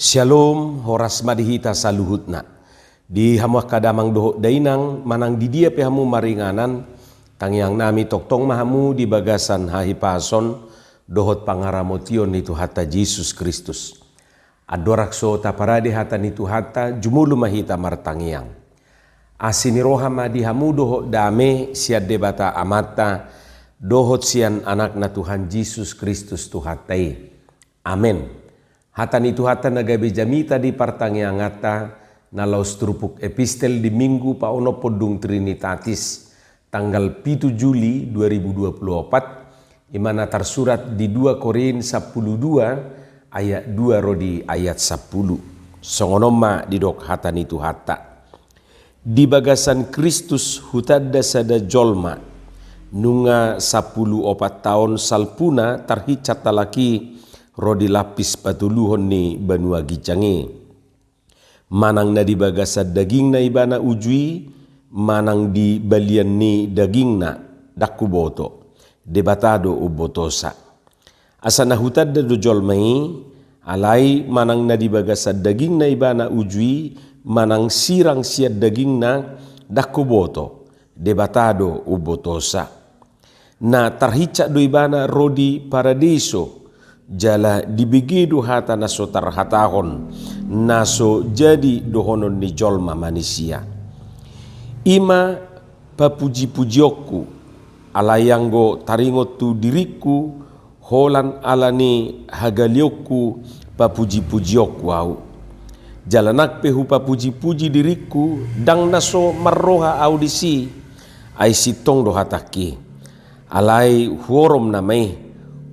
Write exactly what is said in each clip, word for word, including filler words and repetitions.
Syalom, horas ma di hita saluhutna. Di hamu angka damang dohot dainang, manang di dia pe hamu maringanan, tangiang nami tongtong ma hamu di bagasan hahipason dohot pangaramotion ni Tuhanta Jesus Kristus. Andorang so taparade hata ni Tuhanta, jumolo ma hita martangiang. Asi ni roha ma di hamu dohot dame sian Debata Amanta, dohot sian Anakna Tuhan Jesus Kristus Tuhanta i. Amen. Hata ni Tuhanta na gabe jamita di partangianganta, na laos turpuk epistel di Minggu paonomhon dung Trinitatis, tanggal pitu Juli dua ribu dua puluh opat, i ma na tarsurat di dua Korint sampulu dua ayat dua ro di ayat sampulu. Songon on ma didok hata ni Tuhanta. Di bagasan Kristus hutanda sada jolma, nunga sampulu opat taon salpuna tarhinsa halak i ro di lapis patoluhon ni banua ginjang i. Manang na di bagasan dagingna ibana uju i, manang di balian ni dagingna, ndang huboto. Debata do umbotosa. Asa na hutanda do jolma i, alai manang na di bagasan dagingna ibana uju i, manang sirang sian dagingna, ndang huboto. Debata do umbotosa. Na tarhinsa do ibana ro di Paradiso, jala dibege do hata na so tarhatahon, na so jadi dohonon ni jolma manisia. I ma papujipujionku, alai anggo taringot tu diringku, holan ala ni hagaleonku papujipujionku ahu. Jala nang pe hupapujipuji diringku, ndang na so marroha ahu disi, ai sintong do hatangki. Alai huorom nama i,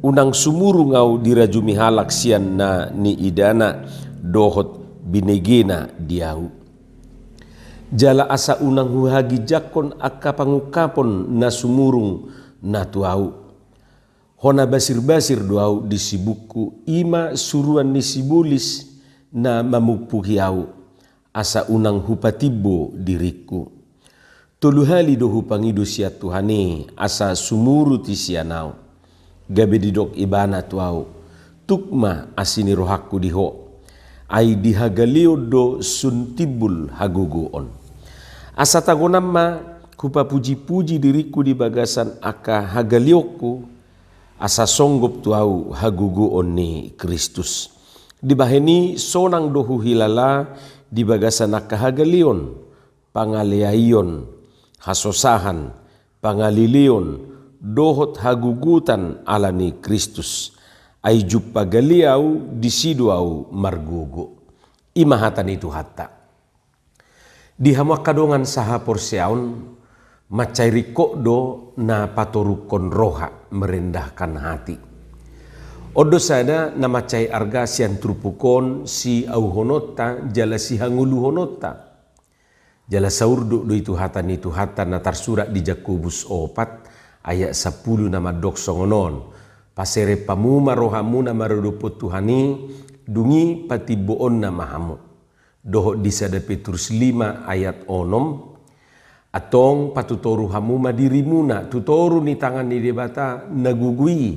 unang sumurung ahu dirajumi halak sian na niidana dohot binegena di ahu. Jala asa unang huhaginjangkon angka pangungkapon na sumurung na tu ahu. Hona basirbasir do ahu di sibukku, i ma suruan ni sibolis na mamungpuhi ahu, asa unang hupatimbo diringku. Tolu hali do hupangido sian Tuhan i, asa sumurut i sian ahu. Gabe didok ibana tu ahu, tuk ma asi ni rohangku di ho. Ai di hagaleon do sun timbul hagogoon. Asa tagonan ma hupapujipuji diringku di bagasan angka hagaleonku, asa songgop tu ahu hagogoon ni Kristus. Dibahen i sonang do huhilala di bagasan angka hagaleon, pangaleaion, hasosahan, pangalileon, dohot hagogotan ala ni Kristus. Ai jumpa gale ahu, disi do ahu margogo. I ma hata ni Tuhanta. Di hamu angka dongan sahaporseaon, mansai ringkot do na patorukkon roha, merendahkan hati. On do sada na mansai arga sian turpuk on siauhononta jala sihangoluhononta. Jala saurdot do i tu hata ni Tuhanta na tarsurat di Jakobus opat ayat sampulu na mandok songon on. Paserep hamu ma rohamuna maradophon Tuhan i, dung i patimboonna ma hamu. Dohot di sada Petrus lima ayat onom, antong patutoru hamu ma dirimuna tu toru ni tangan ni Debata na gogo i,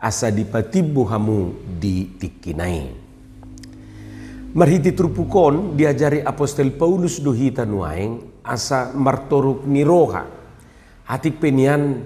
asa dipatimbo hamu di tingkina i. Marhite turpuk on diajari apostel Paulus do hita nuaeng asa martoruk ni roha. Atik pe nian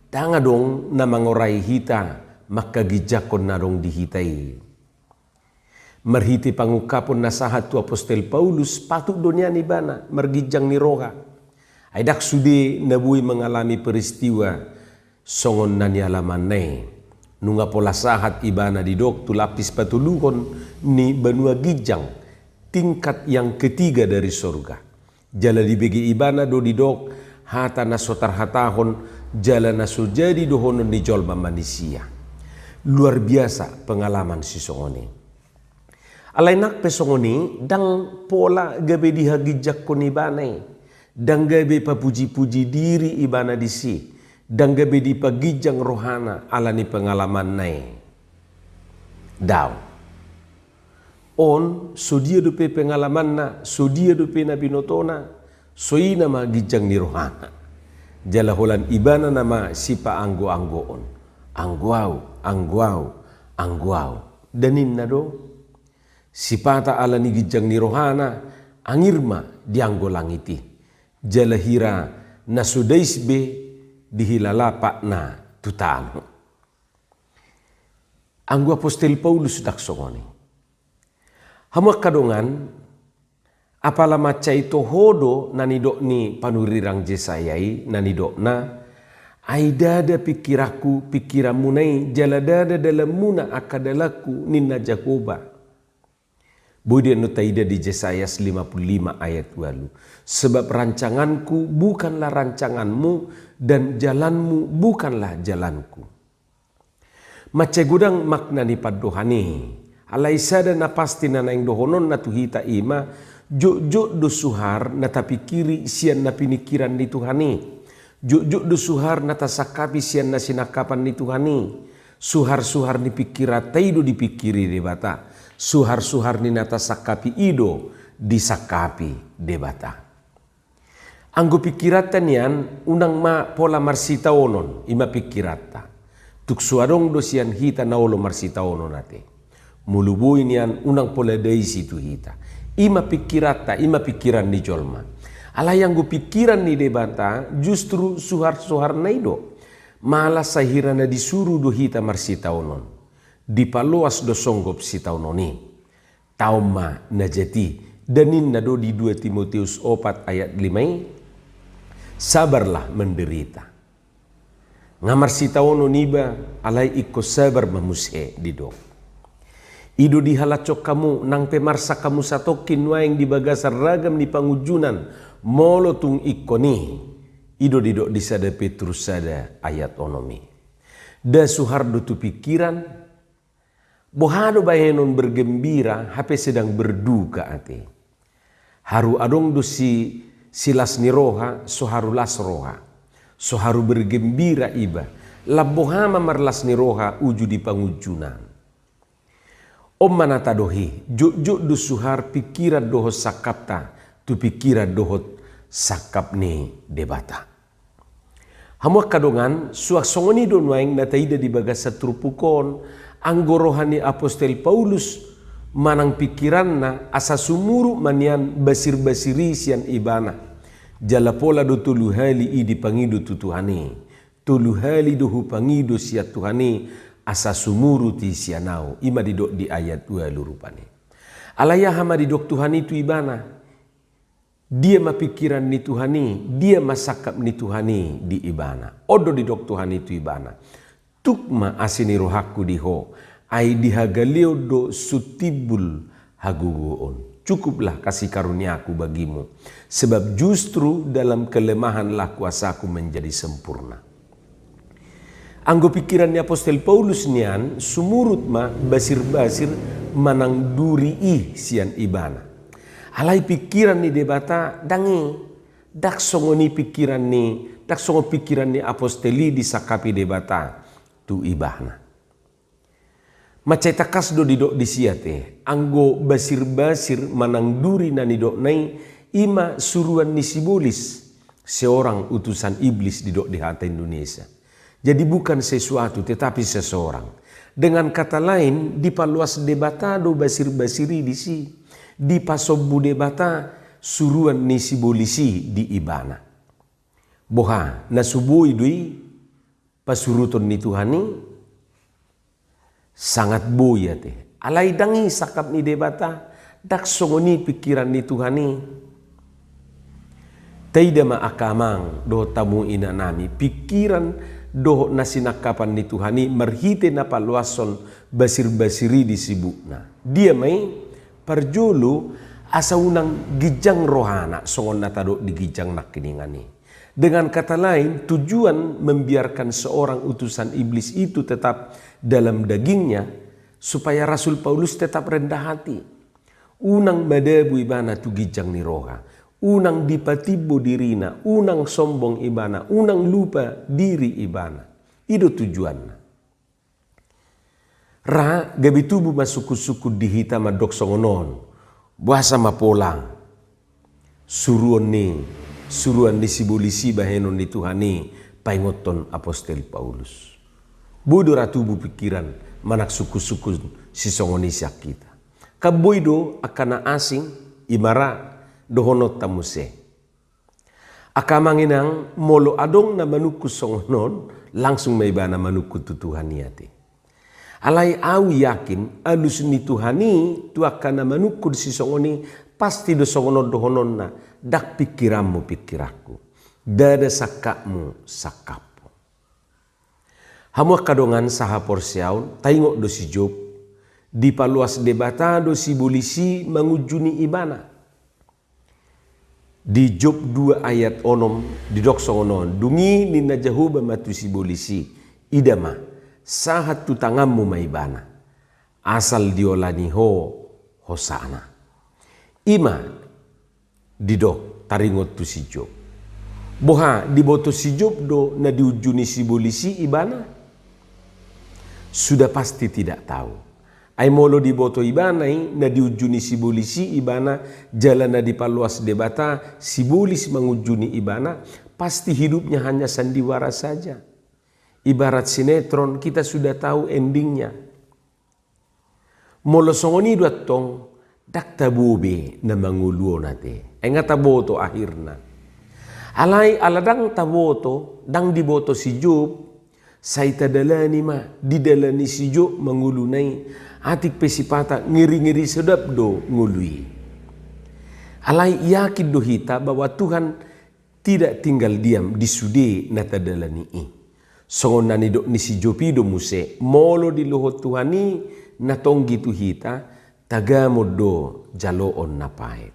ndang adong na mangorai hita mangkaginjangkon na adong di hita i. Marhite pangungkapon na sahat tu apostel Paulus, patut do nian ibana marginjang ni roha. Ai ndang sude na boi mangalami peristiwa songon na nialamanna i. Nunga pola sahat ibana didok tu lapis patoluhon ni banua ginjang, tingkat yang ketiga dari sorga. Jala dibege ibana do didok hata na so tarhatahon jala na so jadi dohonon ni jolma manisia. Luar biasa pengalaman sisongon i. Alai nang pe songon i, ndang pola gabe dihaginjangkon ibana i, ndang gabe papujipuji diri ibana disi, ndang gabe dipaginjang rohana ala ni pengalamanna i. Daong. On, sodia dope pengalamanna, sodia dope na binotona, so i nama ginjang ni rohana. Jala holan ibana nama sipaanggoanggoon. Anggo au, anggo au, anggo au. Nda ninna do. Sipata ala ni ginjang ni rohana, angir ma di anggo langit i. Jala hira na so dais be dihilala patna tu tano. Anggo apostel Paulus ndang songon i. Hamu angka dongan, apala mansai toho do na nidok ni panurirang Jesaya i, na nidokna, ai ndada pingkiranku pingkiranmuna i, jala ndada dalanmuna angka dalanku, ninna Jahowa. Boi do annon taida di Jesaya lima puluh lima ayat ualu. Sebab rancanganku bukanlah rancanganmu, dan jalanmu bukanlah jalanku. Mansai godang makna ni pandohan i. Alai sada na pasti na naeng dohononna tu hita i ma, jotjot do suhar na tapingkiri sian na piningkiran ni Tuhan i. Jotjot do suhar na tasangkapi sian na sinangkapan ni Tuhan i. Suharsuhar ni pingkiranta i do dipingkiri Debata. Suharsuhar ni na tasangkapi i do disangkapi Debata. Anggo pingkiranta nian, unang ma pola marsitaonon, i ma pingkiranta. Tung so adong do sian hita na olo marsitaonon ate. Molo boi nian, unang pola daisi tu hita. I ma pingkiranta, i ma pingkiran ni jolma. Alai anggo pingkiran ni Debata justru suharsuharna i do. Malah sai hira na disuru do hita marsitaonon. Dipaloas do songgop sitaonon i. Taon ma na jat i, da ninna do di dua Timoteus opat ayat lima i, sabarlah menderita. Nga marsitaonon iba, alai ingkon sabar ma muse didok. I do dihalashon hamu, nang pe marsak hamu satongkin nuaeng di bagasan ragam ni pangunjunan, molo tung ingkon i. I do didok di sada Petrus sada ayat onom i. Da suhar do tu pingkiran, boha do bahenon bergembira, hape sedang berduka ate. Haru adong do si, si las ni roha, so haru las roha. So haru bergembira iba. Lam boha ma marlas ni roha uju di pangunjunan. On ma na tadok i, jotjot do suhar pingkiran dohot sangkapta, tu pingkiran dohot sangkap ni Debata. Hamu angka dongan, suang songon i do nuaeng na taida di bagasan turpuk on, anggo roha ni apostel Paulus manang pingkiranna asa sumurut ma nian basirbasir i sian ibana. Jala pola do tolu hali i dipangido tu Tuhan i. Tolu hali do hupangido sian Tuhan i asa sumurut i sian ahu, i ma didok di ayat ualu rupani. Alai aha ma didok Tuhan i tu ibana? Dia ma pingkiran ni Tuhan i, dia ma sangkap ni Tuhan i di ibana. On do didok Tuhan i tu ibana. Tuk ma asi ni rohangku di ho, ai di hagaleon do sun timbul hagogoon. Cukuplah kasih karuniaku bagimu, sebab justru dalam kelemahanlah kuasaku menjadi sempurna. Anggo pingkiran ni apostel Paulus nian, sumurut ma basirbasir manang duri i sian ibana. Alai pingkiran ni Debata ndang i, ndang songon i pingkiran ni, ndang songon pingkiran ni apostel i disangkapi Debata tu ibana. Mansai tangkas do didok disi ate, anggo basirbasir manang duri na nidokna i, i ma suruan ni sibolis, seorang utusan iblis didok di hata Indonesia. Jadi bukan sesuatu, tetapi seseorang. Dengan kata lain, dipaloas Debata do basirbasir i disi, dipasombu Debata suruan ni sibolis i di ibana. Boha, na so boi do i pasuruton ni Tuhan i? Sangat boi ate. Alai ndang i sangkap ni Debata, ndang songon i pingkiran ni Tuhan i. Taida ma angka amang dohot hamu inanami, pingkiran dohot na sinangkapan ni Tuhan i marhite na paloashon basirbasir i di sibukna. Dia ma i? Parjolo, asa unang ginjang rohana songon na tadok di ginjang nangkiningan i. Dengan kata lain, tujuan membiarkan seorang utusan iblis itu tetap dalam dagingnya, supaya Rasul Paulus tetap rendah hati. Unang madabu ibana tu ginjang ni roha, unang dipatimbo dirina, unang sombong ibana, unang lupa diri ibana. I do tujuanna. Ra gabe tubu ma sungkunsungkun di hita mandok songon on, boasa ma pola suruon ni, suruan ni sibolis i bahenon ni Tuhan i paingothon apostel Paulus. Boi do ra tubu pingkiran manang sungkunsungkun sisongon i sian hita. Kan boi do angka na asing, i ma ra dohononta muse. Angka amang inang, molo adong na manungkun songon on, langsung ma ibana manungkun tu Tuhan i ate. Alai au yakin, alus ni Tuhan i tu angka na manungkun sisongon i, pasti do songon on dohononna, ndang pingkiranmu pingkiranku, ndada sangkapmu sangkapku. Hamu angka dongan sahaporseaon, taingot do si Job, dipaloas Debata do sibolis i mangunjuni ibana. Di Job dua ayat onom didok songon on, "Dung i ninna Jahowa ma tu sibolis i, 'Ida ma, sahat tu tanganmu ma ibana, asal diolani ho hosana.'" I ma didok taringot tu si Job. Boha, diboto si Job do na diunjuni sibolis i ibana? Sudah pasti tidak tahu. Ai molo diboto ibana i na diunjuni sibolis i ibana, jala na dipaloas Debata sibolis mangunjuni ibana, pasti hidupnya hanya sandiwara saja. Ibarat sinetron, kita sudah tahu endingnya. Molo songon i do antong, ndang tabo be na mangolu on ate. Ai nga taboto akhirna. Alai ala ndang taboto, ndang diboto si Job, sai tadalani ma, didalani si Job mangoluna i, atik pe sipata ngeri-ngeri sedap do ngolu i. Alai yakin do hita bahwa Tuhan tidak tinggal diam di sude na tadalani i. Songon na nidok ni si Job i do muse, molo dilohot Tuhan i na tonggi tu hita, tagamon do jaloon na paet.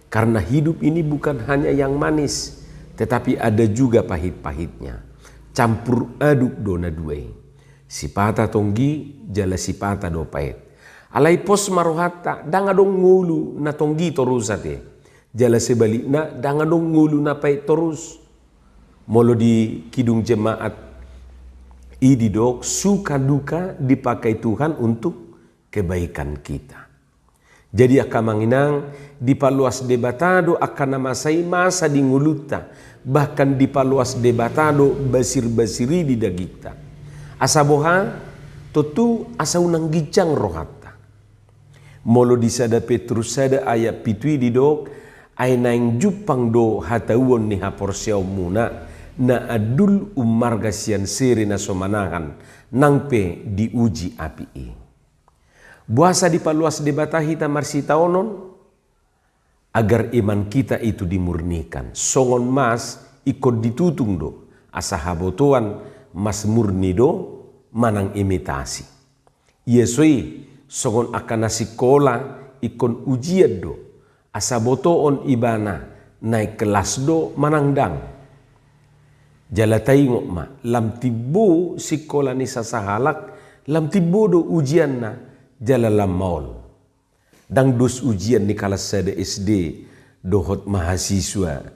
Karena hidup ini bukan hanya yang manis, tetapi ada juga pahit-pahitnya. Campur aduk do na dua i. Sipata tonggi, jala sipata do paet. Alai pos ma rohanta, ndang adong ngolu na tonggi torus ate. Jala sebalikna, ndang adong ngolu na paet torus. Molo di Kidung Jemaat i didok, suka duka dipakai Tuhan untuk kebaikan kita. Jadi angka amang inang, dipaloas Debata do angka na masa i masa di ngolunta, bahkan dipaloas Debata do basir-basir i di dagingta. Asa boha, tontu asa unang ginjang rohanta. Molo di sada Petrus sada ayat pitu i didok, ai naeng jumpang do hatauon ni haporseaonmuna, na andul ummarga sian sere na so manahan, nang pe diuji api i. Boasa dipaloas Debata hita marsitaonon? Agar iman kita itu dimurnikan. Songon mas ingkon ditutung do, asa habotoan mas murni do manang imitasi. Ia so i, songon angka na sikola ingkon ujian do, asa botoon ibana naek kelas do manang ndang. Jala taingot ma, lam timbo sikola ni sasahalak, lam timbo do ujianna, jala lam maol. Ndang dos ujian ni kalas sada S D dohot mahasiswa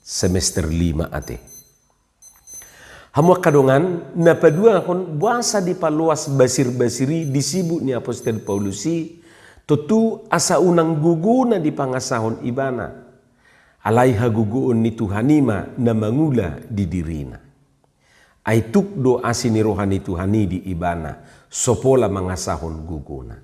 semester lima ate. Hamu angka dongan, na paduahon, boasa dipaloas basir-basir i disebut ni apostel Paulus i, tontu asa unang gogona dipangasahon ibana. Alai hagogoon ni Tuhan i ma na mangula di dirina. Ai tuk do asi ni roha ni Tuhan i di ibana, so pola mangasahon gogona.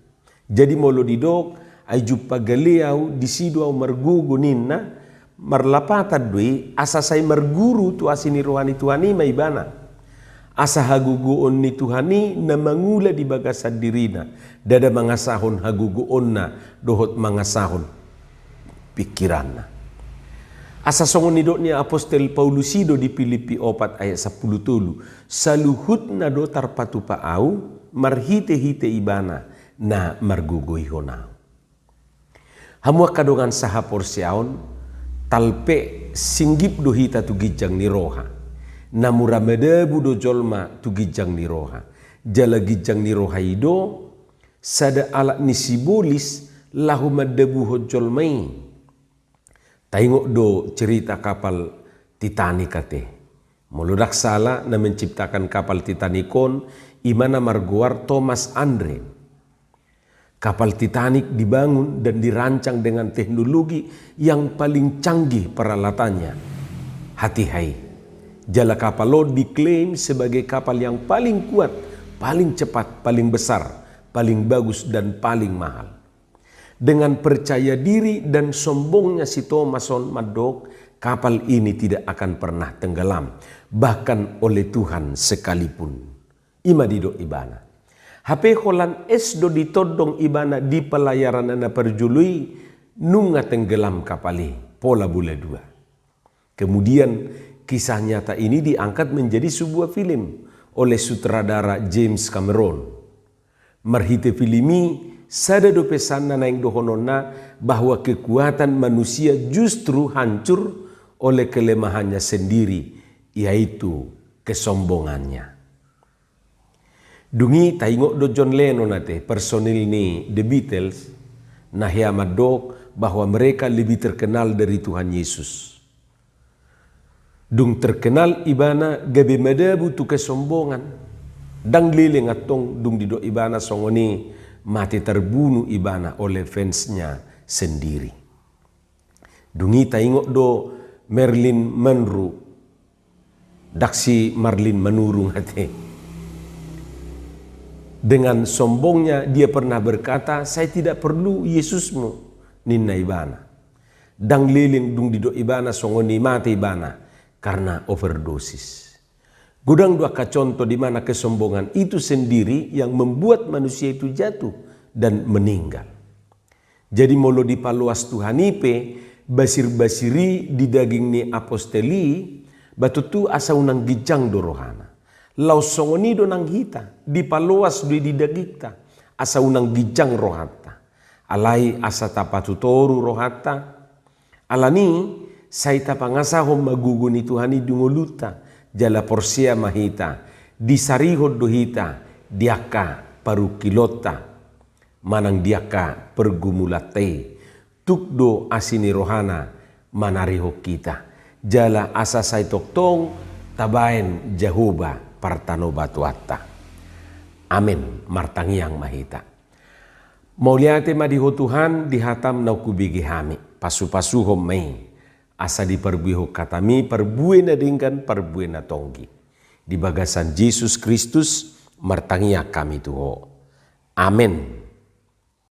Jadi molo didok, ai jumpa gale au, disi do au margogo ninna, marlapatan do i, asa sai marguru tu asi ni roha ni Tuhan i ma ibana. Asa hagogoon ni Tuhan i na mangula di bagasan dirina, ndada mangasahon hagogoonna dohot mangasahon pingkiranna. Asa songon nidok ni apostel Paulus i do di Pilippi opat ayat sampulu tolu, saluhutna do tarpatupa au marhite-hite ibana na margogoihon au. Hamu angka dongan sahaporseaon, talpe singgip do hita tu ginjang ni roha. Na mura madabu do jolma tu ginjang ni roha. Jala ginjang ni roha i do sada alat ni sibolis laho mandabuhon jolma i. Taingot do cerita kapal Titanic ate. Molo ndang sala, na menciptakan kapal Titanic on, i ma na margoar Thomas Andre. Kapal Titanic dibangun dan dirancang dengan teknologi yang paling canggih peralatannya, hatiha i. Jala kapal on diklaim sebagai kapal yang paling kuat, paling cepat, paling besar, paling bagus dan paling mahal. Dengan percaya diri dan sombongnya si Thomas on mandok, kapal ini tidak akan pernah tenggelam, bahkan oleh Tuhan sekalipun. I ma didok ibana. Hape holan es do ditondong ibana di pelayaranna na parjolo i, nunga tenggelam kapal i, pola bola dua. Kemudian, kisah nyata ini diangkat menjadi sebuah film oleh sutradara James Cameron. Marhite film i, sada do pesanna naeng dohononna, bahwa kekuatan manusia justru hancur oleh kelemahannya sendiri, yaitu kesombongannya. Dung i taingot do John Lennon ate, personil ni The Beatles, na hea mandok bahwa mereka lebih terkenal dari Tuhan Yesus. Dung terkenal ibana, gabe madabu tu kesombongan. Ndang leleng antong dung didok ibana songon i, mate terbunuh ibana oleh fansnya sendiri. Dung i taingot do Marilyn Monroe. Ndang si Marlin Manurung ate. Dengan sombongnya dia pernah berkata, "Saya tidak perlu Yesusmu," ninna ibana. Ndang leleng dung didok ibana songon i, mate ibana karena overdosis. Godang do angka contoh di mana kesombongan itu sendiri yang membuat manusia itu jatuh dan meninggal. Jadi molo dipaloas Tuhan i pe basir-basir i di daging ni apostel i, ba tutu asa unang ginjang do rohana. Laos songon i do nang hita, dipaloas do i di dagingta, asa unang ginjang rohanta. Alai asa tapatutoru rohanta. Alani, sai tapangasahon ma gogo ni Tuhan i di ngolunta, jala porsea ma hita, disarihon do hita di angka parungkilonta manang di angka pergumulanta i. Tuk do asi ni rohana manarihon hita, jala asa sai tongtong tabaen Jahowa partanobatoanta. Amen. Martangiang ma hita. Mauliate ma di Ho Tuhan, di hataM naung hubege hami. Pasu-pasuhon ma i, asa diparbuehon hataMi parbue na denggan, parbue na tonggi. Di bagasan Jesus Kristus martangiang hami tu Ho. Amen.